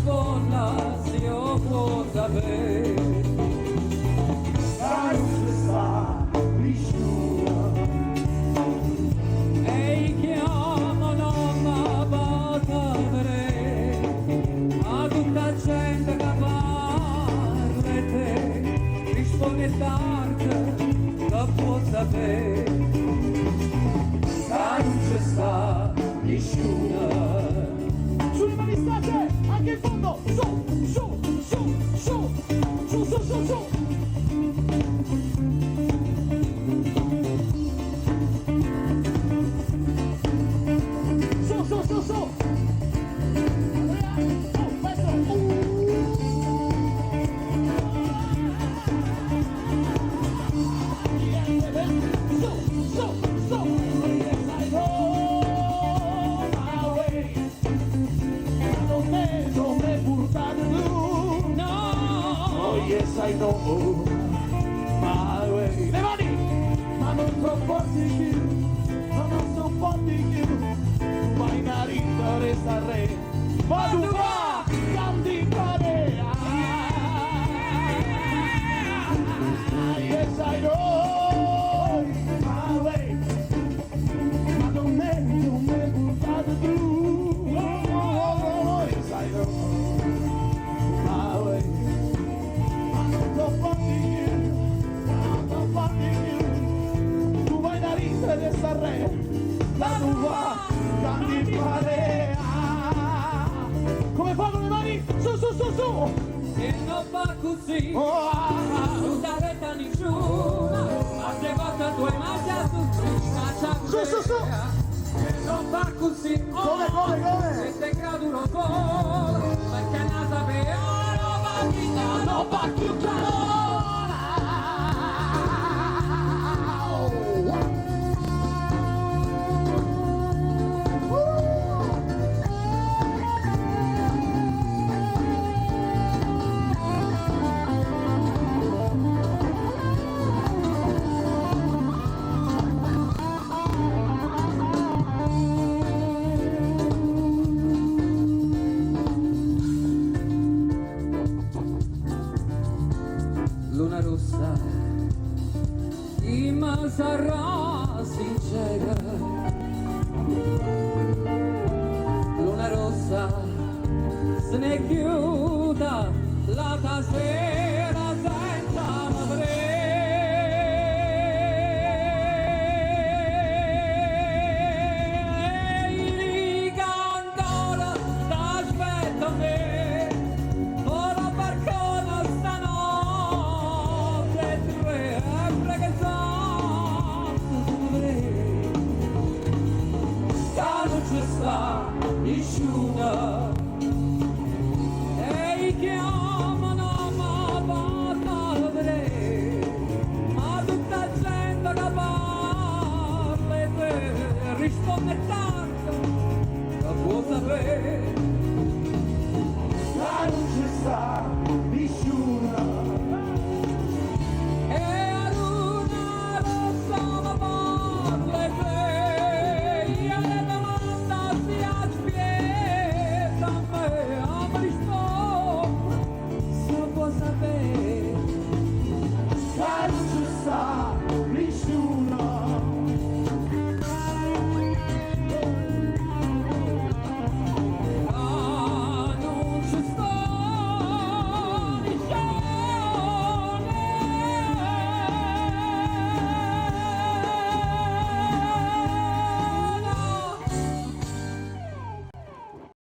Risponda si 'o vuò sapè. Ca nun ce sta nisciuno. E i' chiammo 'o nomme pe' te vedè, ma tutta 'a gente ca parla 'e te, risponne è tarde, che vuò sapè. Ca nun ce sta nisciuno. Sulle mani state, anche in fondo, su, su, su, su, su, su, su, su. Su, su, su, su. Andrea, oh, maestro. Su, su, su. Yes, I know my way. Ma non me, non me portate tu. No! Oh yes, I know my way. Le mani! Ma non sopporti più, ma non sopporti più. Tu vai in arinda, resta re. Ma tu va, canti pare. Ah, yes, I know my way. Ma non me, non me portate tu. Oh, oh, oh, yes, I know my way. Ma non sopporti più, non sopporti più. Tu vai da ridere e resta re, la tua canti marea. Come fanno le mani? Su, su, su, su! Se non fa così, Oh, ah, non dà retta a nessuno, ma se volta tua mangia su Su, su, su! Se non fa così, oh, Come, come, come? Se sei creatura solo, perché non sapeva, non va più, Non va più calore! Luna rossa, chi mi sarà sincera. Luna rossa, se ne chiuda la tasera.